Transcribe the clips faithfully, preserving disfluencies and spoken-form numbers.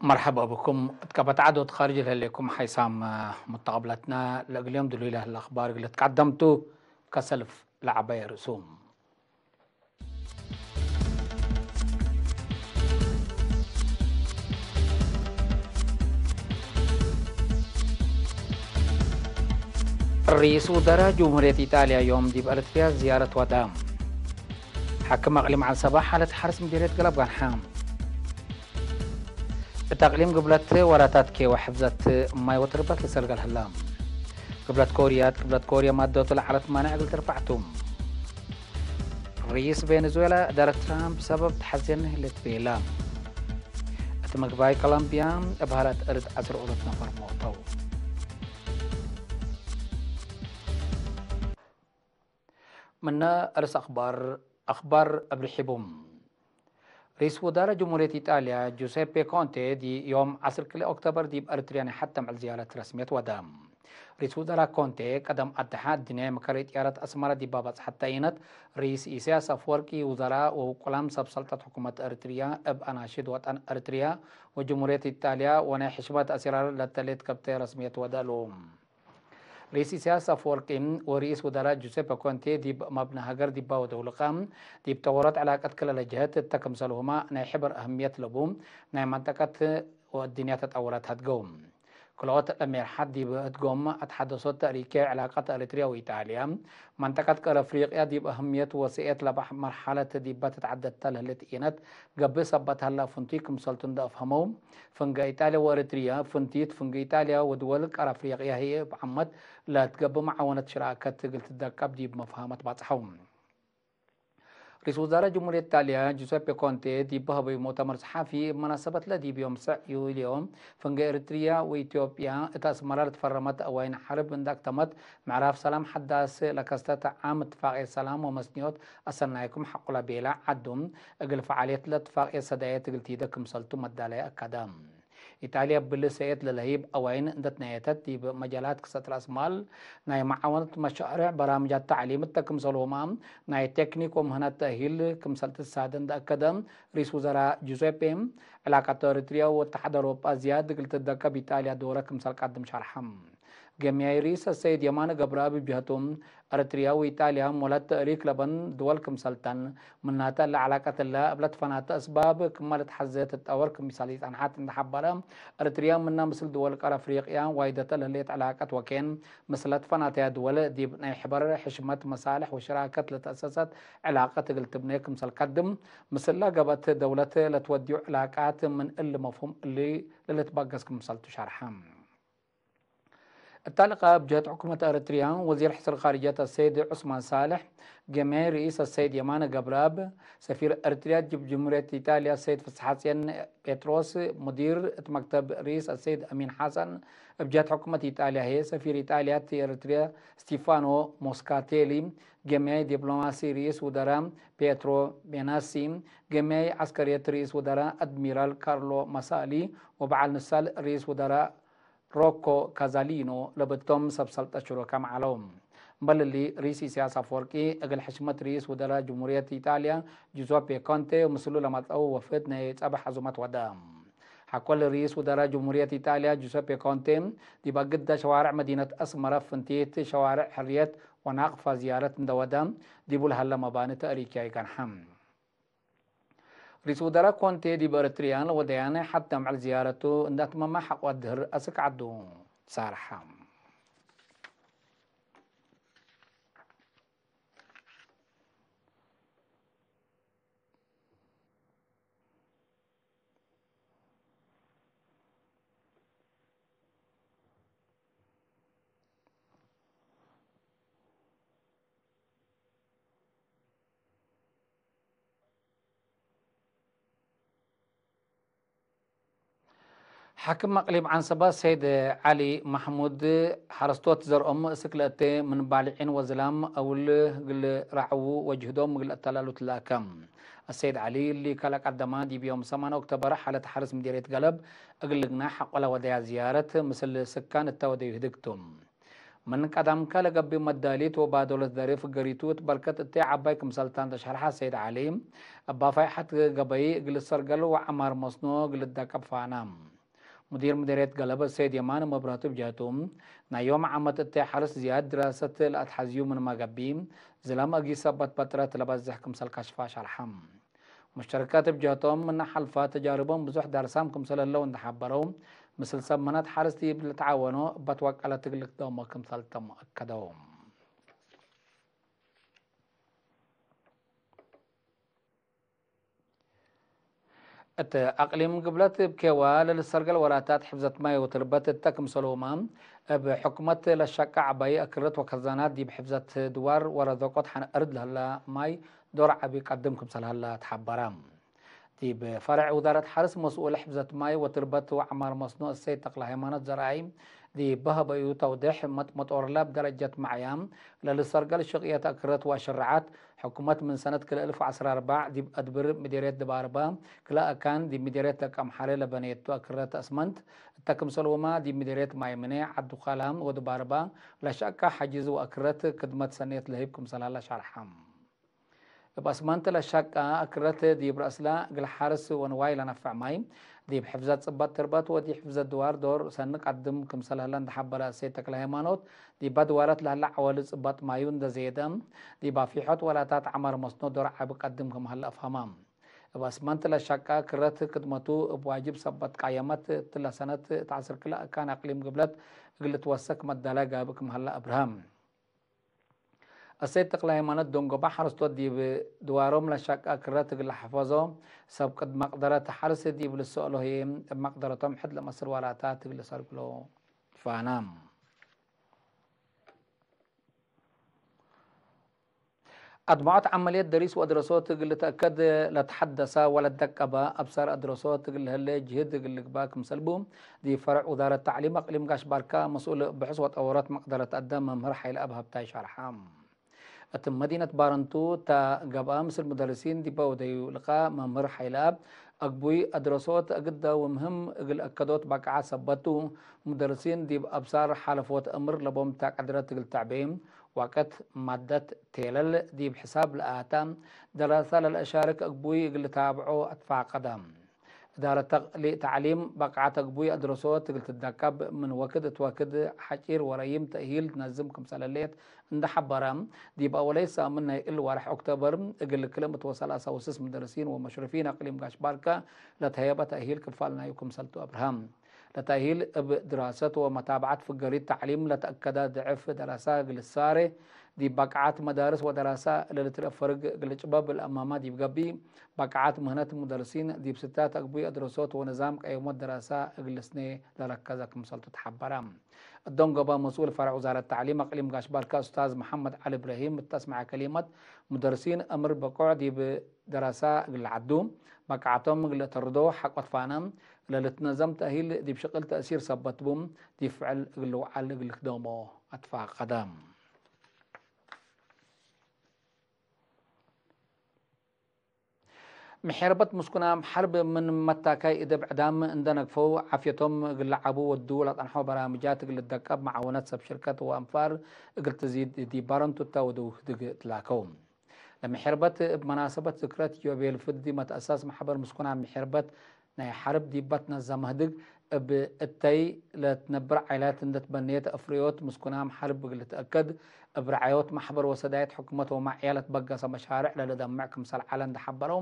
መርሐባ ብኩም። እት ቀበት ዐድ ወእት ካርጅ ለህሌኩም ሓይሳም ሙተቀብለትና፣ ለእግል ዮም ድሉይ ለህለ አኽባር እግል ልትቀደም ቱ። ከሰልፍ ለዐባይ ርእሱም። ርኢስ ውዘራ ጅምሁርየት ኢጣልያ ዮም ዲብ ኤረትርያ ዝያረት ወደ። ሓክም አቅሊም ዐንሰበ ሓለት ሐርስ ምዲርየት ገለብ ገንሐ። እት አቅሊም ግብለት ወራታት ኬወ ሕፍዘት ማይ ወትርበት ልሰልገል ህለ። ግብለት ኮርያት፣ ግብለት ኮርያ ማደቱ ለዐለት ማንዕ እግል ትርፈዕ ቱ። ርኢስ ቬንዙዌላ እዳረት ትራምፕ ሰበብ ተሐዜን ህሌት ቤለ። እት ምግባይ ኮሎምቢያ እብ ሀላት እርድ ዐስር ኦሮት ነፈር ሞተው። ምነ አርስ አኽባር፣ አኽባር እብ ርሒቡ። ርኢስ ውዛራ ጅምሁርየት ኢጣልያ ጁሴፔ ኮንቴ ዲ ዮም ዐስር ክልኤ ኦክቶበር ዲብ ኤረትርያ ናይ ሐቴ ምዕል ዝያረት ረስምየት ወደ። ርኢስ ውዛራ ኮንቴ ቀደም አድሐ እድንያይ መከረይ ጥያረት አስመረ ዲብ በጽሐት ተኢነት፣ ርኢስ ኢሳያስ አፍወርቂ ውዘራ ወውቁላም ሰብ ሰልጠት ሕኩመት ኤረትርያ እብ አናሽድ ወጠን ኤረትርያ ወጅምሁርየት ኢጣልያ ወናይ ሕሽመት አስራር ለተሌት ከብተ ረስምየት ወደ እሉ። ርኢስ ኢሳያስ አፍወርቂ ወርኢስ ውዘራ ጁሴፐ ኮንቴ ዲብ መብነ ሀገር ዲባ ወደውልቀ ዲብ ጠወሮት ዕላቀት ክልለ ጀህት እተ ክምሰልሁመ ናይ ሕበር አህምየት ለቡ ናይ መንጠቀት ወአድንያ ተጠወረት ሀድገው። ክልኦት ለሜርሓት ዲብ ህድጎም አትሐደሶት ተእሪክያይ ዕላቀት ኤሪትርያ ወኢጣልያ፣ መንጠቀት ቀር አፍሪቅያ ዲብ አህምየት ወሰኤት ለባሕ መርሐለት ዲበ ትትዐደድ ተ ለህሌት ኢነት ገብእ ሰበት ሀላ ፍንቱይ ክምሰልቱ እንደ አፍሀመው፣ ፍንገ ኢጣልያ ወኤሪትርያ፣ ፍንቲት ፍንገ ኢጣልያ ወድወል ቀር አፍሪቅያ ህዬ እብ ዓመት ለትገብእ መዓወነት ሽራከት እግል ትደቀብ ዲብ መፍሀመት ባጽሐው። ርኢስ ውዛራ ጅምሁርየት ኢጣልያ ጁሰፔ ኮንቴ ዲብ ሀበዩ ሙእተመር ሰሓፊ፣ እብ መናሰበት ለዲብ ዮም ሰዕ ዩልዮ፣ ፍንገ ኤሪትርያ ወኢትዮጵያ እት አስመረ ለትፈረመት አዋይን ሐርብ እንደ አክተመት፣ ምዕራፍ ሰላም ሐዳስ ለከስተት ዓም እትፋቅየት ሰላም ወመስንዮት አሰናይኩም ሐቁለ ቤለ ዐዱ፣ እግል ፈዓልየት ለእትፋቅየት ሰዳየት እግል ቲደ ክምሰልቱ መዳለየ አከደ። ኢጣልያ እብሊ ሰእየት ለለህይብ አዋይን እንደ ትናየተት፣ ዲብ መጃላት ክሰት ረአስ ማል፣ ናይ መዓወነት መሻርዕ በራምጃት ተዕሊም እተ ክምሰልሁመ፣ ናይ ቴክኒክ ወምህነት ተእሂል ክምሰል ትሳደ እንደ አከደ፣ ርኢስ ውዘራ ጁዜፔ፣ ዕላቀት ኤሪትርያ ወተሐድ አውሮጳ ዝያድ እግል ትደቀብ ኢጣልያ ዶረ ክምሰል ቀድም ሸርሐ። ገምያይ ርኢስ አሰይድ የማነ ገብረአብ እብ ጀህቱ፣ ኤሪትርያ ወኢጣልያ ሞለት ተእሪክ ለበን ድወል ክምሰልተን፣ ምናተ እለ ዐላቀት እለ እብ ለትፈናተ አስባብ ክመ ልትሐዜ ትትጠወር ክምሰል ኢጸንሐት እንዴ ሐበረ፣ ኤሪትርያ ምነ ምስል ድወል ቀር አፍሪቅያ ዋይደተ ለህሌት ዐላቀት ወኬን ምስለ ትፈናተያ ድወል ዲብ ናይ ሕበር፣ ሕሽመት፣ መሳልሕ ወሽራከት ለተአሰሰት ዐላቀት እግል ትብኔ ክምሰል ከድም፣ ምስለ ገብአት ደውለት ለትወድዩ ዐላቃት ምን እሊ መፍሁም እሊ ለልትበገስ ክምሰልቱ ሸርሐ። እተ ልቃእ እብ ጀህት ሕኩመት ኤረትርያ፣ ወዚር ሕስር ካርጅየት አሰይድ ዑስማን ሳልሕ፣ ገምያይ ርኢስ አሰይድ የማነ ገብረአብ፣ ሰፊር ኤረትርያ ዲብ ጅምሁርየት ኢጣልያ አሰይድ ፍስሐጼን ጴጥሮስ፣ ሙዲር እት መክተብ ርኢስ አሰይድ አሚን ሐሰን፣ እብ ጀህት ሕኩመት ኢጣልያ ህዬ ሰፊር ኢጣልያ እት ኤረትርያ ስቲፋኖ ሞስካቴሊ፣ ገምያይ ዲፕሎማሲ ርኢስ ውዘራ ፔትሮ ቤናሲ፣ ገምያይ ዐስከርየት ርኢስ ውዘራ አድሚራል ካርሎ ማሳሊ፣ ወበዐል ንሳል ርኢስ ውዘራ ሮኮ ካዛሊኖ ለብቶም ሰብ ሰልጠት ሽሩካም ዐለው። እምበል እሊ፣ ርኢስ ኢሳያስ አፍወርቂ እግል ሕሽመት ርኢስ ውዘራ ጅምሁርየት ኢጣልያ ጁዞፔ ኮንቴ ወምስሉ ለመጽአው ወፍድ ናይ ጸብሕ ዐዙመት ወደ። ሐቆ ለርኢስ ውዘራ ጅምሁርየት ኢጣልያ ጁዞፔ ኮንቴ፣ ዲብ አግደ ሸዋርዕ መዲነት አስመረ ፍንቲት ሸዋርዕ ሕርየት ወናቅፋ ዝያረት እንደ ወደ፣ ዲቡ ለሀለ መባኒ ተእሪክያይ ገንሐ። ርኢስ ውዘራ ኮንቴ ዲብ ኤረትርያ ለወደያነ ሐቴ ምዕል ዝያረቱ እንደ አትመመ ሐቆ አድህር አስክ ዐዱ ትሳርሐ። ሓክም አቅሊም ዐንሰበ ሰይድ ዐሊ መሕሙድ፣ ሐረስቶት ዘርኦም እስክ ለእቴ ምን ባልዒን ወዝላም አውል እግል ረዐዉ ወጅህዶም እግል አተላሉ ትላከ። አሰይድ ዐሊ እሊ ከለቀደመ ዲብ ዮም ሰማን ኦክቶበር ሓለት ሐርስ ምዴርየት ገለብ እግል ልግናሕ ሐቆለ ወደያ ዝያረት ምስል ስካን እተ ወደዩ ህድግ ቱ። ምን ቀደምከ ለገብእ መዳሊት ወባዶለት ደርፍ ገሪቱ እት በርከት እተ ዐባይ ክምሰልታን ተሸርሐ ሰይድ ዐሊ፣ እባ ፋይሐት ገበይ እግል ሰርገል ወዐማር መስኖ እግል ልደቀብ ፋና። ሙዲር ምዴርየት ገለበት ሰይድ የማነ መብረህቱ ብጀህቱ፣ ናይ ዮም ዓመት እተ ሐርስ ዝያድ ድራሰት ለአትሐዝዩ ምንመ ገብእ፣ ዝላም እጊ ሰበት በጥረት ለበዝሕ ክምሰል ከሽፋ ሸርሐ። ሙሽተረካት እብ ጀህቶም፣ ምነ ሐልፋ ተጃርቦም ብዙሕ ዳርሳም ክምሰል ህለው እንደ ሐበረው፣ ምስል ሰብ ምህነት ሐርስ ዲብ ልትዓወኖ እበት ወቀለት እግል ልክደሞ ክምሰል ተም አከደው። እት አቅሊም ግብለት እብ ኬዋ ለልትሰርገል ወላታት ሕፍዘት ማይ ወትርበት እተ ክምሰልሁመ፣ እብ ሕኩመት ለሸቀ ዐባይ አክርረት ወከዛናት ዲብ ሕፍዘት ድዋር ወረዘቆት ሐነ እርድ ለህለ ማይ ዶር ዐቢ ቀድም ክምሰል ሀለ ተሐበረ። ዲብ ፈርዕ ውዛረት ሐርስ መስኡል ሕፍዘት ማይ ወትርበት ወዐማር መስኖ እሰይድ ተክለሃይማኖት ዘርአይ ዲብ በሀበዩ ተውዴሕ፣ መጥመጦርለ እብ ደረጀት መዕያ ለልሰርገል ሽቅየት አክርረት ወአሸረዓት፣ ሕኩመት ምን ሰነት ክልኤ እልፍ ወዐስራ አርበዕ ዲብ አድብር ምዴርየት ድባርበ ክልኤ አካን ዲብ ምዴርየት ደቀምሐሬ ለበኔቱ አክርረት አስመንት እተ ክምሰልሁመ ዲብ ምዴርየት ማይምኔ፣ ዐዱ ካላም ወድባርበ ለሸቀ ሐጅዝ ወአክርረት ክድመት ሰኔት ለህይብ ክምሰል ሀለ ሸርሐ። እብ አስመንት ለሸቀ አክርረት ዲብ ረአስለ እግል ሐርስ ወንዋይ ለነፍዕ ማይ፣ ዲብ ሕፍዘት ጽበጥ ትርበት ወዲብ ሕፍዘት ድዋር ዶር ሰኒ ቀድም ክምሰል ሀለ እንደ ሐበረ እሰይድ ተክለሃይማኖት፣ ዲበ ድዋረት ለህለ ዐወሊ ጽበጥ ማዩ እንደ ዜደ፣ ዲብ አፊሖት ወላታት ዐማር መስኖ ዶር ዐቢ ቀድም ክም ሀለ አፍሀመ። እብ አስመንት ለሸቀ አክርረት ክድመቱ እብ ዋጅብ ሰበት ቃየመት እትለ ሰነት እት ዐስር ክልኤ አካን አቅሊም ግብለት እግል ልትወሰክ መዳለ ጋብእ ክም ሀለ አብርሀ። እሰይድ ተክለሃይማኖት ደንጎበ ሐረስቶት ዲብ ድዋሮም ለሸቀ አክርረት እግል ለሐፈዞ፣ ሰብ ቅድ መቅደረት ሐርስ ዲብ ልሰአሎ ህዬ፣ እብ መቅደረቶም ሕድ ለመስል ዋላታት እግል ልሰርግሎ ፋና። አድመዖት ዐመልየት ደሪስ ወአድረሶት እግል ልትአከድ ለተሐደሰ ወለደቀበ አብሳር አድረሶት እግል ለህሌ ጅህድ እግል ልግባእ ክምሰል ቡ፣ ዲብ ፈርዕ ውዛረት ተዕሊም አቅሊም ጋሽ ባርካ መስኡል ብሑስ ወጠወሮት መቅደረት አዳም መምህር ሐይለአብ ሀብታይ ሸርሐ። እት መዲነት ባረንቱ እተ ገብአ፣ ምስል ሙደርሲን ዲበ ወደዩ ልቃእ መምህር ሐይለአብ፣ አግቡይ አድረሶት አግደ ወምህም እግል አከዶት በቃዐት ሰበት ቱ፣ ሙደርሲን ዲብ አብሳር ሓለፎት አምር ለቦም ተ ቀድረት እግል ተዕቤ፣ ወቅት፣ ማደት፣ ቴለል ዲብ ሕሳብ ለአተ፣ ደራሰ ለለአሻርክ አግቡይ እግል ልታብዖ አትፋቀደ። እዳረት ተዕሊም በቃዐት አግቡይ አድረሶት እግል ትደቀብ፣ ምን ወክድ እት ወክድ ሐጪር ወረዪም ተእሂል ትነዝም ክምሰል ህሌት እንደ ሐበረ፣ ዲብ አወለይ ሳምን ናይ እል ወርሕ ኦክቶበር እግል ክልኤ ምእት ወሰላሳ ወስስ ሙደርሲን ወመሽረፊን አቅሊም ጋሽ ባርካ ለተሀየበ ተእሂል ክፋል ናዩ ክምሰል ቱ አብርሀ። ለተእሂል እብ ድራሰት ወመታብዐት ፍገሪት ተዕሊም ለተአከደ ድዕፍ ደረሰ እግል ልሳሬ፣ ዲብ በቃዐት መዳርስ ወደራሰ ለልትርኤ ፈርግ እግል ልጭበብ ለአማመ ዲብ ገብእ፣ በቃዐት ምህነት ሙደርሲን ዲብ ስታት አግቡይ አድረሶት ወንዛም ቀየሞት ደራሰ እግል ልስኔ ለረከዘ ክምሰልቱ ተሐበረ። እዶንጎበ መስኡል ፈርዕ ውዛረት ተዕሊም አቅሊም ጋሽ ባርካ ኡስታዝ መሐመድ ዐሊ እብራሂም እት አስመዐ ከሊመት፣ ሙደርሲን አምር በቆዕ ዲብ ደራሰ እግል ለዐዱ፣ በቃዐቶም እግል ለአተርዶ ሐቆት ፋነ፣ ለልትነዘም ተእሂል ዲብ ሽቅል ተእሲር ሰበት ቡ፣ ዲብ ፍዕል እግል ልውዓል እግል ልክደሞ አትፋቀደ። ምሔርበት ምስኩናም ሐርብ ምን መታካይ እደብ ዕዳም እንደ ነግፈው፣ ዓፍየቶም እግል ለዓቡ ወዱ ለጸንሖ በራምጃት እግል ልደቀብ መዓውነት ሰብ ሽርከት ወአንፋር እግል ትዚድ ዲብ ባረንቱ እተ ወደው ህድግ ትላከው። ለምሔርበት እብ መናሰበት ዝክረት ዮቤል ፍዲ መትአሳስ መሕበር ምስኩናም ምሔርበት ናይ ሐርብ ዲበ ትነዘመ ህድግ፣ እብ እተይ ለትነብር ዓይላት እንደ ትበንየት አፍርዮት ምስኩናም ሐርብ እግል ልትአከድ፣ እብ ረዓዮት መሕበር ወሰዳየት ሕኩመት ወማዕያ ለትበገሰ መሻርዕ ለልደምዕ ክምሰል ዐለ እንደ ሐበረው፣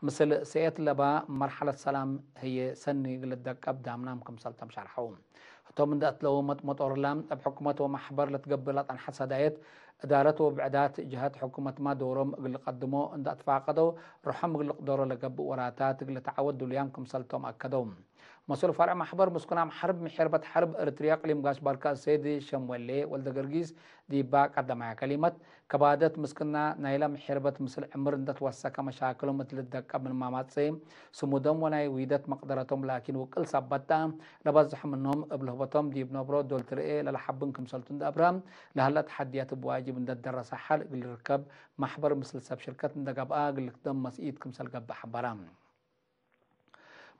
ምስል ሰኤት ለባ መርሐለት ሰላም ህዬ ሰኒ እግል ልደቀብ ዳምናም ክምሰል ተም ሸርሐው። ህቶም እንደ አትለው መጥመጦርላ እብ ሕኩመት ወመሕበር ለትገብእ ለጸንሐ ሰዳየት እዳረት ወብዕዳት ጀሀት ሕኩመትመ ዶሮም እግል ልቀድሞ እንደ አትፋቀደው፣ ርሖም እግል ልቅደሮ ለገብእ ወራታት እግል ልትዓወት ድሉያም ክምሰልቶም አከደው። መስኡል ፈርዕ መሕበር ምስኩናም ሐርብ ምሔርበት ሐርብ ኤረትርያ እቅሊም ጋሽ ባርካ ሰይድ ሸምወሌ ወልደገርጊስ ዲባ ቀደማያ ከሊመት፣ ከባደት ምስክና ናይለ ምሔርበት ምስል ዕምር እንደ ትወሰከ መሻክሎም እት ልደቀብ ምንመ መጽእ፣ ስሙዶም ወናይ ዊደት መቅደረቶም ላኪን ውቅል ሰበት ተ፣ ለበዝሑ ምኖም እብ ለህበቶም ዲብ ነብሮ ዶል ትርኤ ለለሐብን ክምሰልቱ እንደ አብርሀም፣ ለሀለ ተሐድያት እብ ዋጅብ እንደ ደረሰ ሐል እግል ልርከብ፣ መሕበር ምስል ሰብ ሽርከት እንደ ገብአ እግል ልክደም መስኢት ክምሰል ገብእ ሐበረ።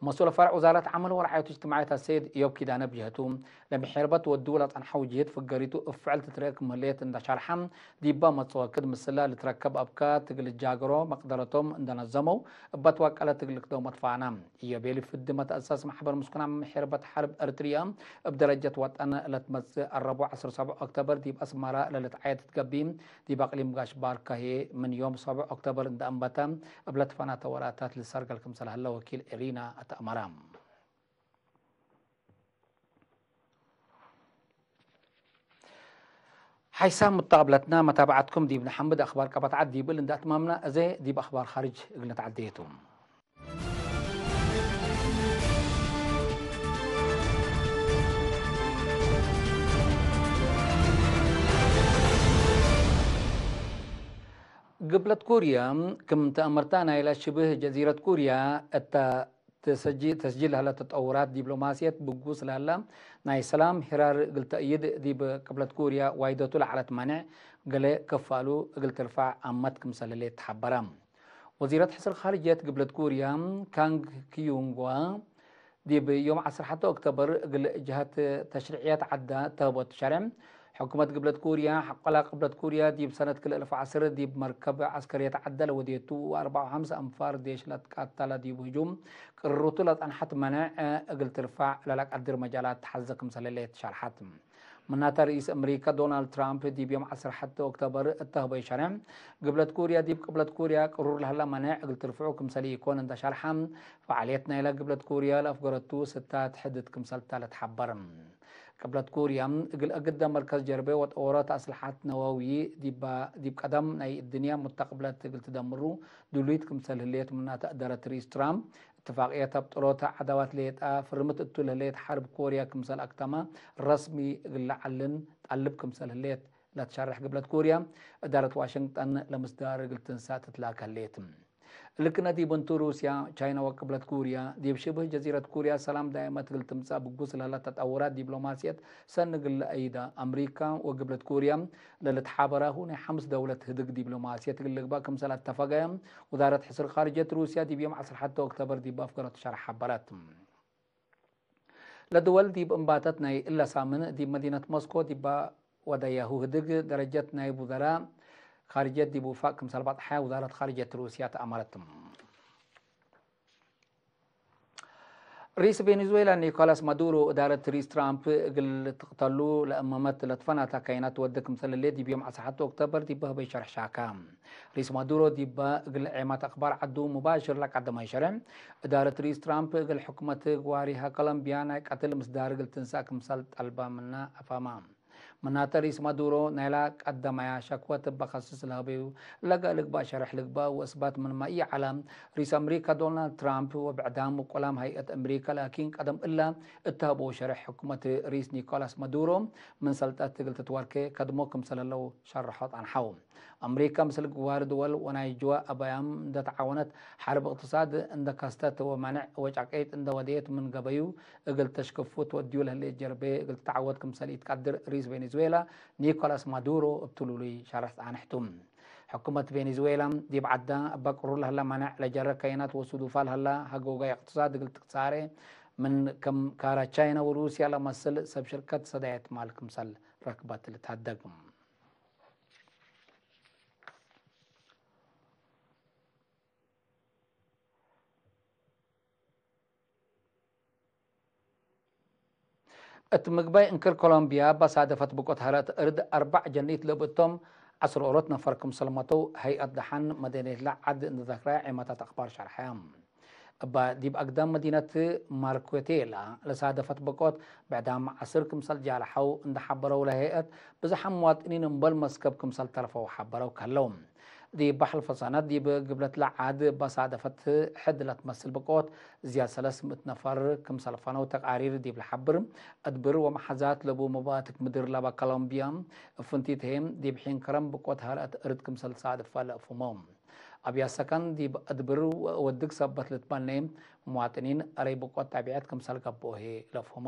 መስኡል ፈርዕ ውዛረት ዐመል ወረዓየቱ እጅትማዕየት አሰይድ እዮብ ኪዳነ ብጀህቱ፣ ለምሕርበት ወድው ለጸንሐው ጅህድ ፍገሪቱ እብ ፍዕል ትትረኤ ክም ህሌት እንዳ ሻርሐ፣ ዲባ መጽኦ ክድ ምስላ ልትረከብ አብካት እግል ልጃገሮ መቅደረቶም እንደ ነዘመው፣ እበ ትወቀለት እግል ልክደው መትፋና። ኢዮቤል ፍድ መትአሰስ መሕበር ምስኩናም ምሕርበት ሐርብ ኤርትርያ እብ ደረጀት ወጠን ለትመጽእ አረቡዕ ዐስር ሰብዕ ኦክቶበር ዲብ አስመራ ለልትዓየድ ትገብእ፣ ዲብ አቅሊም ጋሽ ባርካ ህዬ ምን ዮም ሰብዕ ኦክቶበር እንደ አንበተ እብ ለትፈናተ ወራታት ልሰርገል ክምሰል ሀለ ወኪል ኤሪና አትአመረ። ሓይሳም ሙተቀብለትና መታብዐትኩም ዲብ ነሐምድ አክባር ቀበት ዐድ ዲብል እንደ አትማምና፣ አዜ ዲብ አክባር ካርጅ እግል ንትዓደየ ቱ። ግብለት ኩርያ ክም ተአምርታ ናይላ ሽብህ ጀዚረት ኩርያ እተ ተሰጂ-፣ ተስጂል ለሀለ ተጠውራት ዲብሎማስየት ብጉስ ለሀለ ናይ ሰላም ሂራር እግል ተእይድ ዲብ ቅብለት ኩርያ ዋይደቱ ለዐለት ማንዕ ገሌ ክፋሉ እግል ትርፋዕ አመት ክምሰል ህሌት ተሐበረ። ወዚረት ሕስር ካርጅየት ግብለት ኩርያ ካንግ ኪዩንጓ ዲብ ዮም ዐስር ሐተ ኦክቶበር እግል ጀሀት ተሽሪዕየት ዐዳ ተህቦት ሸሬዕ። ሕኩመት ግብለት ኩርያ፣ ሐቆላ ቅብለት ኩርያ ዲብ ሰነት ክልኤ እልፍ ወዐስር ዲብ መርከብ ዐስከርየት ዐደ ለወዴቱ ወአርበዕ ወሐምስ አንፋር ዴሽ ለትቃተለ ዲብ ህጁም ቅርርቱ ለጸንሐት መነዕ እግል ትርፋዕ ለለቀድር መጃላት ተሐዘ ክምሰል ህሌት ሸርሐት። ምናተ ርኢስ አምሪካ ዶናልድ ትራምፕ ዲብ ዮም ዐስር ሐተ ኦክቶበር እተ ህበይ ሸሬዕ፣ ግብለት ኩርያ ዲብ ቅብለት ኩርያ ቅሩር ለህለ መነዕ እግል ትርፍዑ ክምሰል ኢኮን እንደ ሸርሐ፣ ፈዓልየት ናይለ ግብለት ኩርያ ለአፍገረቱ ስታት ሕድት ክምሰል ተ ለትሐበር። ቅብለት ኩርያ እግል አግደ መርከዝ ጀርቤ ወጠወሮት አስልሐት ነወዊ ዲባ-፣ ዲብ ቀደም ናይ እድንያ ሙተቅብለት እግል ትደምሩ ድሉይት ክምሰል ህሌት ምናተ እደረት ርኢስ ትራምፕ፣ እትፋቅየት አብጥሮተ ዐዳዋት ሌጣ ፍርምት እቱ ለህሌት ሐርብ ኮርያ ክምሰል አክተመ ረስሚ እግል ለዐልን ጠልብ ክምሰል ህሌት ለትሸርሕ ግብለት ኮርያ፣ እዳረት ዋሽንግጠን ለምስዳር እግል ትንሳእ ትትላከ ህሌት። እሊ ክነ ዲብ እንቱ ሩስያ፣ ቻይና ወቅብለት ኩርያ፣ ዲብ ሽብህ ጀዚረት ኩርያ ሰላም ዳይመት እግል ትምጸእ ብጉስ ለህለ ተጠውራት ዲብሎማስየት ሰኒ እግል ለአይዳ፣ አምሪካ ወግብለት ኩርያ ለልትሓበራሁ ናይ ሐምስ ደውለት ህድግ ዲብሎማስየት እግል ልግባእ ክምሰል አተፈገ፣ ውዛረት ሕስር ካርጀት ሩስያ ዲብ ዮም ዐስር ሐተ ኦክቶበር ዲብ አፍገረቱ ሸርሕ ሐበረት። ለድወል ዲብ እምባተት ናይ እለ ሳምን ዲብ መዲነት ሞስኮ ዲባ ወደያሁ ህድግ ደረጀት ናይብ ውዘራ ካርጀት ዲብ ውፋቅ ክምሰል በጥሐ ውዛረት ካርጀት ሩስያ ተአመረት። ርኢስ ቬኔዙዌላ ኒኮላስ ማዱሮ እዳረት ርኢስ ትራምፕ እግል ትቅተሉ ለእመመት ለትፈናተ ካይናት ወደ ክምሰል ህሌት ዲብ ዮም ዐስር ሐተ ኦክቶበር ዲብ ህበይ ሸርሕ ሻካ። ርኢስ ማዱሮ ዲብ እግል ዔማት አክባር ዐዱ ሙባሽር ለቀደመ ሸርሕ፣ እዳረት ርኢስ ትራምፕ እግል ሕኩመት ግዋሪሃ ኮሎምቢያ ናይ ቀትል ምስዳር እግል ትንሳእ ክምሰል ጠልበ ምነ አፋማ። ምናተ ርኢስ ማዱሮ ናይላ ቀደመያ ሸክወት እበ ከስስ ለህበዩ ለገአ ልግባእ ሸርሕ ልግባእ ወእስባት ምንመ ኢዐለ፣ ርኢስ አምሪካ ዶናልድ ትራምፕ ወብዕዳም ውቁላም ሀይአት አምሪካ ላኪን ቀደም እለ እተሀበው ሸርሕ ሕኩመት ርኢስ ኒኮላስ ማዱሮ ምን ሰልጠት እግል ትትወርኬ ከድሞ ክምሰል ህለው ሸርሖ ጸንሐው። አምሪካ ምስል ግዋር ድወል ወናይ ጅዋ አባያም እንደ ተዓወነት፣ ሐርብ እቅትሳድ እንደ ከስተት ወመንዕ ወጫቄት እንደ ወደየት ምን ገበዩ እግል ተሽክፉ ትወድዩ ለህሌት ጀርቤ እግል ትትዓወት ክምሰል ኢትቀድር ርኢስ ቬኔዙዌላ ኒኮላስ ማዱሮ እብ ትሉሉይ ሸርሕ ጸንሕቱ። ሕኩመት ቬኔዙዌላ ዲብ ዐዳ እበ ቅሩር ለህለ መነዕ ለጀረ ከይናት ወሱዱፋ ለህለ ሀጎጋይ እቅትሳድ እግል ትትሳሬ ምን ክም ካረ ቻይና ወሩስያ ለመስል ሰብ ሽርከት ሰዳየት ማል ክምሰል ረክበት ልትሀደግ። እት ምግባይ እንክር ኮሎምቢያ ባሳደፈት ብቆት ሀረአት እርድ አርበዕ ጀኒት ለብእቶም ዐስር ኦሮት ነፈር ክምሰል መተው ሀይአት ደሐን መደኒትለ ዐድ እንደ ዘክረ ዔማታት አክባር ሸርሐ። እበ ዲብ አግዳም መዲነት ማርኩቴላ ለሳደፈት በቆት ብዕዳም ዐስር ክምሰል ጃልሐው እንደ ሐበረው ለሀይአት ብዝሓም ሙዋጥኒን እምበል መስከብ ክምሰል ተርፈው ሐበረው ከለው። ዲብ ሐልፈ ሰነት ዲብ ግብለት ለዓድ ባሳደፈት ሕድ ለትመስል በቆት ዝያድ ሰለስ ምእት ነፈር ክምሰል ፈነው ተቃሪር ዲብ ለሐብር፣ አድብር ወመሓዛት ለቡ መባትክ ምድር ለበ ኮሎምቢያ እብ ፍንቲት ህዬ ዲብ ሒን ከረም በቆት ሀረአት እርድ ክምሰል ሳድፈ ለአፍሁመው። አብያት ሰከን ዲብ አድብር ወድግ ሰበት ልትበኔ ሙዋጥኒን አረይ ብቆት ጣቢዐት ክምሰል ገብኦ ህዬ ለፍሁመ።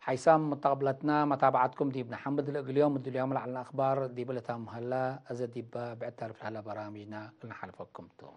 ሓይሳም ሙተቅብለትና፣ መታብዐትኩም ዲብነ ሐምድ ለእግል ዮም፣ እግል ዮም ለዐልነ አክባር ዲበ ለታምም ሀላ፣ አዘ ዲበ ብዕድ ተርፍ ለሀለ በራምጅና ለነሓልፈኩም ቱ።